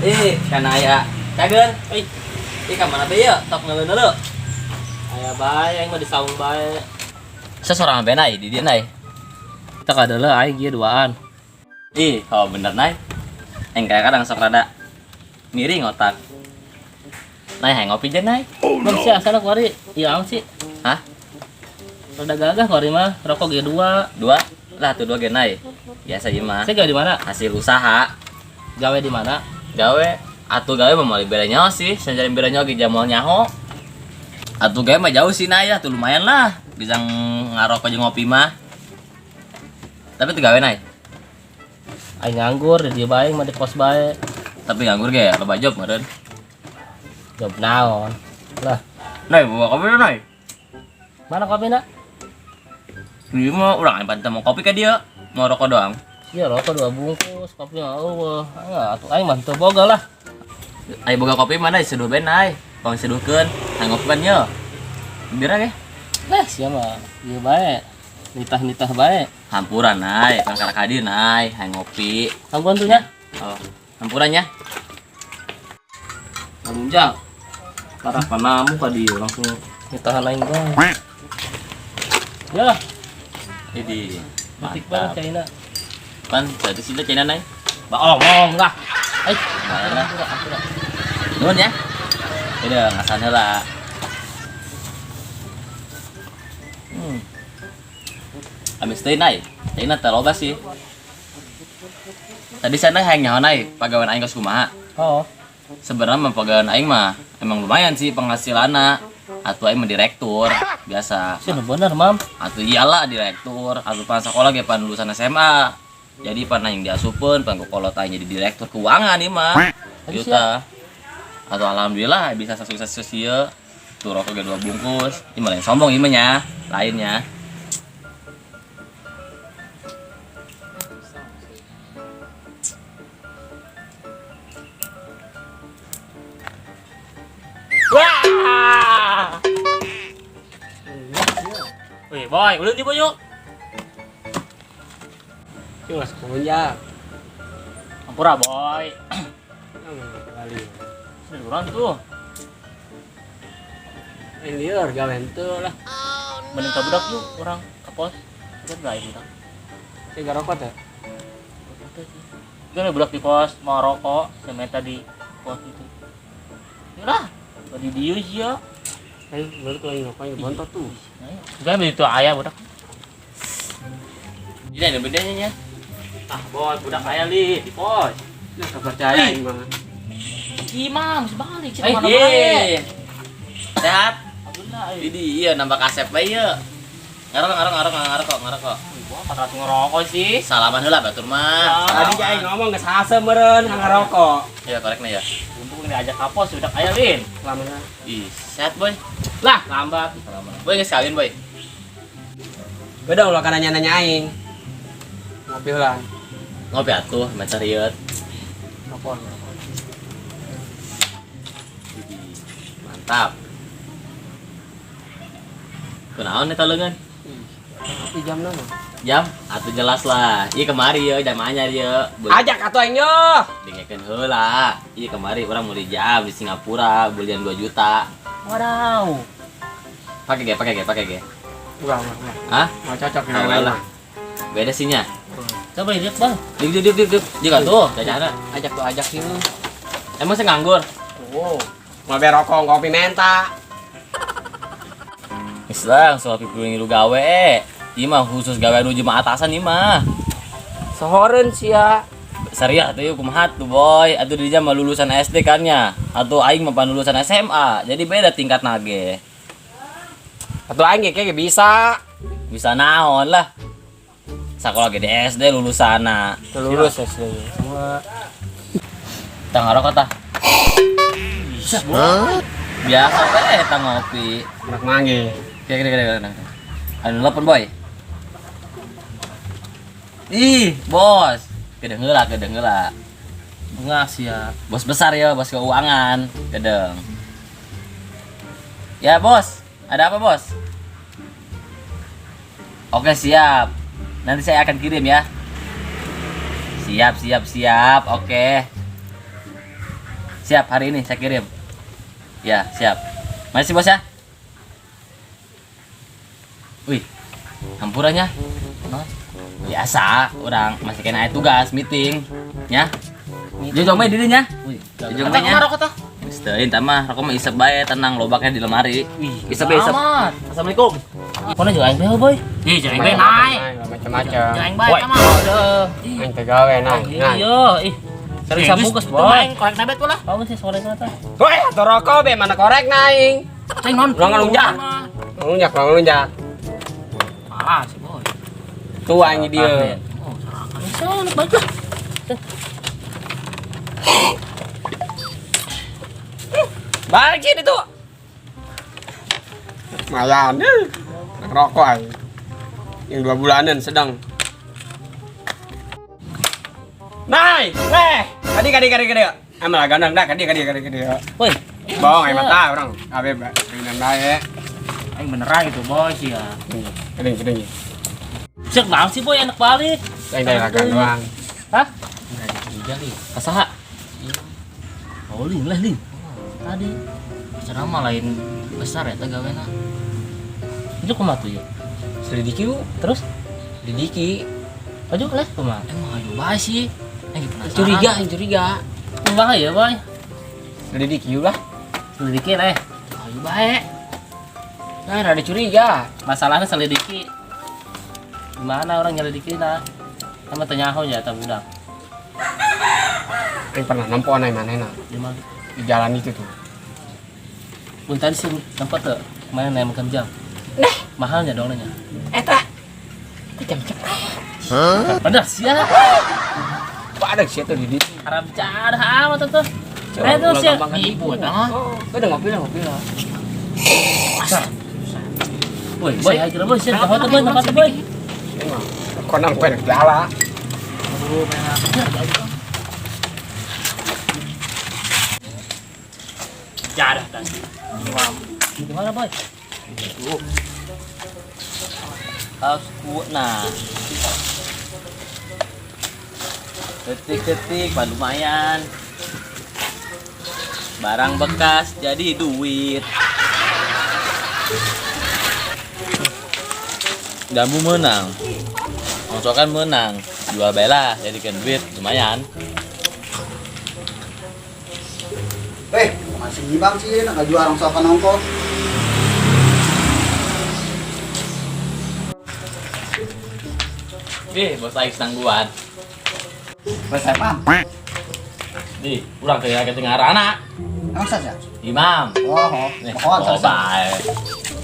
Ih, kana aya cager. Ih, Ih, ka mana teh ieu? Tok ngeuleuh-neuleuh. Aya bae aing mah di saung bae. Sesorang bae nay di dieu nay. Kita kadeuleuh aing ieu duaan. Ih, oh bener nay. Aing kadang sok rada miring otak. Nay, hayang ngopi je nay. Oh, no. Sih asal kuari ieu aing sih. Hah? Rada gagah kuari mah, rokok ge dua. Dua? Lah tuh dua ge nay. Biasa ieu mah. Saya gawe di mana? Hasil usaha. Gawe di mana? Gawe atuh gawe mah moal bere nyaho sih, sanajan bere nyaho ge jamal nyaho. Atuh gawe mah jauh sih nay, atuh lumayan lah. Bisa ngarokok jeung ngopi mah. Tapi teu gawe nay. Aing nganggur di dieu bae mah di kos bae. Tapi nganggur ge loba job meureun. Job naon? Lah, Nay, bawa kopi nay. Mana kopina? Ieu mah urang aing pantes mau kopi ka dieu. Mau rokok doang. Iya rokok dua bungkus, kopi mah eueuh. Ah, atuh aing mah teu boga lah. Aing boga kopi mana diseduh bae nay. Pang seduhkeun, hayang ngopi kan ye. Bira ge. Lah, sia mah ieu bae. Nitah-nitah bae. Hampuran nay, pang karak hadir nay, hayang ngopi. Hampuran tuh nya. Oh, hampuran nya. Anjang. Parah panamu ka dieu langsung nitahan aing bae. Ya, Ini detik banget China. Pan jadi sih China nay. Ba omong lah. Eh, Mana? Nuhun ya. Udah ngasan heula. Habis teh nay. China teh loba sih. Tadi sana hayang nyaho nay, pagawean aing kos kumaha. Oh. Sebenarnya mah pagawean aing mah emang lumayan sih penghasilanna. Atuh aing mah direktur biasa. Sih bener, Mam. Atuh iyalah direktur, atuh pan sekolah ge pan lulusan SMA. Jadi pan aing diasupeun, pan kolot aing jadi direktur keuangan ieu mah. Juta. Atau alhamdulillah bisa sukses ieu. Tuh rokok ge 2 bungkus. Ieu mah lain sombong ieu mah nya, lainnya. Wah! Wih, boy, ulun di boy yuk. Yuk lah sekolah. Ampura, boy. Kali. Seluruhan tuh. Ini liur gawe henteu lah. Mending ka budak yuk orang ke pos. Kan lain budak. Saya gak rokok teh. Kan budak di pos mau rokok, saya minta di pos itu. Yalah, tadi dieu sih ya. Ayo, baru tuh lagi ngapain bontot tuh. Kan itu ayah budak. Ini ada bedanya nya. Ah, boy, budak ayah li di pos. Nah, kepercaya ini mah. Imam, sebalik sih Eh, mana bae. Sehat. Alhamdulillah. Ini iya nambah kasep bae ieu. Ngarok ngarok ngarok ngarok ngarok. Wah, 400 ngerokok sih. Salaman heula batur mah. Tadi aing ngomong geus haseup meureun ngarokok. Ya korekna ya. Untung ini ajak kapos budak ayah lin. Lama. Ih, sehat boy. Lah, lambat. Boy geus kawin boy. Beda ulah kana nanya-nanya aing. Ngopi heula. Ngopi atuh, maca rieut. Telepon. Mantap. Kunaon eta leungeun? Ngopi jam naon? Jam? Atuh jelas lah. Ieu kemari ye, jam anyar ye. Ajak atuh aing ye. Dengekeun heula. Ieu kemari urang meuli jam di Singapura, belian 2 juta. Wadaw. Pakai ge, pakai ge, pakai ge. Ulah, ulah, ulah. Hah? Mau cocok Ulah dengan lah. Beda sih nya. Coba lihat, Bang. Dik dik dik dik. Jika tuh, jajana. Ajak tuh, ajak sih lu. Emang saya nganggur? Oh. Mau be rokok, kopi menta. Geus lah, langsung kopi puluh ngilu gawe. Ieu mah khusus gawe anu jemaah atasan ieu mah. Sohoreun sia. Serius atuh ieu kumaha tuh, boy. Atuh di jam mah lulusan SD kan nya. Atuh aing mah pan lulusan SMA. Jadi beda tingkat nage. Atuh aing ge ge bisa. Bisa naon lah. Sekolah ge di SD lulusanna. Tuh lulus SD. Semua. Tah ngarokok tah. Biasa teh eta ngopi. Anak mangge. Kira kira kira kira. Anu telepon boy. Ih, bos. Kedeng heula, kedeng heula. Bunga sia. Bos besar ya, bos keuangan. Kedeng. Ya, bos. Ada apa, bos? Oke, siap. Nanti saya akan kirim ya. Siap, siap, siap. Oke. Siap, hari ini saya kirim. Ya, siap. Makasih, Bos, ya. Wih, hampura nya. Biasa, urang masih kena tugas meeting, ya. Jujur mah dirinya. Wih, Jujur mah nya. Rokok tah? Teuing tah mah, rokok mah isep bae, tenang lobaknya di lemari. Wih, Isep bae, isep. amat. Assalamualaikum. Pokoknya juga aing bae, boy. Ih, jangan bae naik. Macam-macam. Jangan bae Woi. sama. Aing teh gawe nah. Nah. Iya, ih. Serius bungkus, boy. Aing korek nabet lah. Kamu sih sore tah. Weh, atuh rokok be mana korek na aing. Cing non. Ulang ngelunjak. Ngelunjak, ngelunjak. Parah sih, boy. Tuh aing dia. Oh, sarakan. Bisa, anak baik lah. Balik sini tuh. Lumayan. Rokok aing. Yang 2 bulanan sedang. Nay, weh, kadi kadi kadi kadi. Amal gandang dah kadi kadi kadi kadi. Woi, Bohong aing mata orang. Abe ba, dengan bae. Aing beneran itu, boy sih ya. Keding keding. Cek naon sih, boy, anak balik. Aing dari lagan doang. Hah? Curiga nih. Kasaha? Oh, lin lah, lin. Tadi ceramah lain besar ya teh gawena. Itu kumaha tuh ya? Selidiki yuk, Terus selidiki. maju lah kumaha? Emang ayo bae sih. Aing penasaran. Curiga, aing curiga. Kumaha ya, boy? Selidiki yuk lah. Selidiki lah. Ayo bae. Nah, rada curiga. Masalahnya selidiki. Gimana orang nyelidiki nah? Sama tanya aku ya, tak budak. Aing pernah nempo aneh manehna Di mana? di jalan itu tuh. Bun tadi sih nampak tuh, kemarin nanya makan jam. Nah, Mahalnya dong nanya. eta. Itu jam cepet. Bener sih ya. Padag sih tuh di ditu. Haram cara amat tuh. Eh tuh sih. Ibu eta mah. Oh, udah ngopi lah, ngopi lah. Boy, boy, ayo boy, sih, tempat tuh boy, tempat tuh boy. Emang, konang gue jala. Jadah tadi. Gimana boy? Kaosku nah. Ketik-ketik, pan lumayan. Barang bekas jadi duit. Jambu menang. Rongsokan menang. Jual bela jadikan duit lumayan. Eh, masih ngibang sih, nggak jual rongsokan ongkos. Ih, bos aing tangguhan. Bos apa? Ih, urang teh kedengaran. Emang saja? Imam. Oh, oh. Nih, Mohon oh, saja. bae.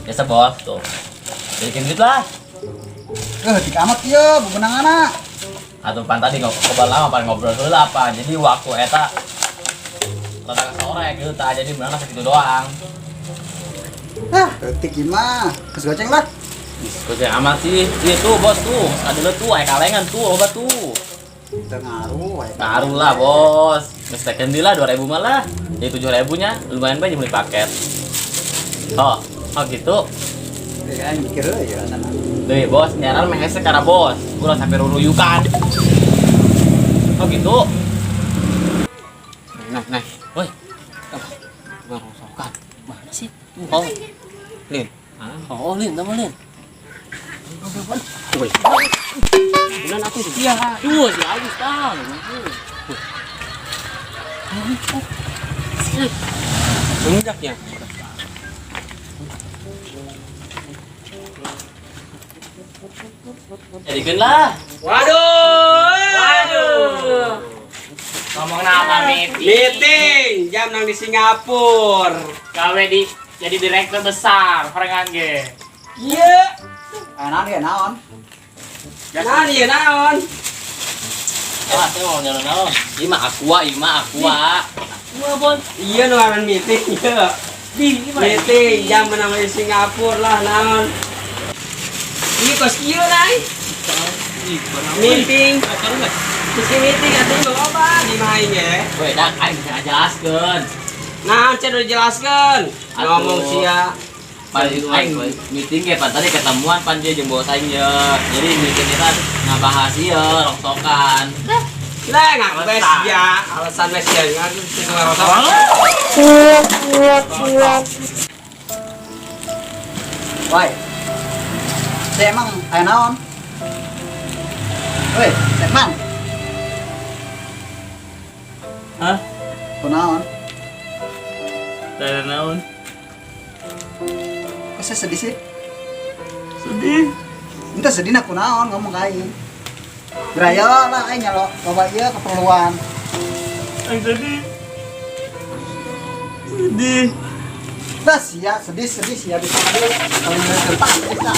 Biasa bos tuh. Jadikan duit lah. Eh, dik amat ya, bebenang anak. Atau pan tadi ngobrol lama pan ngobrol heula apa. Jadi waktu eta rada ke sore gitu tah jadi beunang segitu doang. Ah, detik gimana? Kes goceng lah. Goceng amat sih. Iya tuh bos tuh, ada tuh aya kalengan tuh loba tuh. Teu ngaruh, aya. Ngaruh lah bos. Geus teken deui lah 2000 mah lah. Jadi 7000 nya lumayan bae beli paket. Oh, oh gitu. Eh, aing mikir euy ya sana. Deh bos, nyaran mah hese karena bos. Urang sampai ruruyukan. Oh gitu. Nah, nah. Woi, Bukan rongsokan. mana sih? Oh, Lin. oh, lin, nama lin. Woi. Bulan aku itu. Iya, dua sih Agus tah. Lunjaknya. Jadikeun lah. Waduh. Waduh. Ngomong apa meeting? Meeting jam nang di Singapura. Gawe di jadi direktur besar, horengan ge. Iya. Naon ya naon? Nah, iya naon. Ah, saya mau nyala naon. Ima aqua, ima aqua. Wah, boy. Iya nu ngaran meeting iya. Meeting jam menang di Singapura lah naon. Ini kos kieu nay. Meeting. Terus meeting atuh loba di mah aing ge. Woi, dak aing bisa ngajelaskeun. Nah, cek udah jelaskeun. Atuh. Ngomong sia. Pan aing meeting ge pan tadi ketemuan pan dia jeung bos aing ye. Jadi meeting kita ngabahas ieu rongsokan. Lah ngaku wes ya, alasan wes ya ngaku sing ngerasa. Woi. Saya emang aya naon? Woi, Sekman. Hah? Kunaon? Dari naon? Kok saya sedih sih? Sedih. Ente sedih nak kunaon ngomong ka aing. Geraya lah aing nyalo loba ieu keperluan. Aing sedih. Sedih. Dah sia sedih sedih sia bisa dulu. Kalau nggak cerita bisa.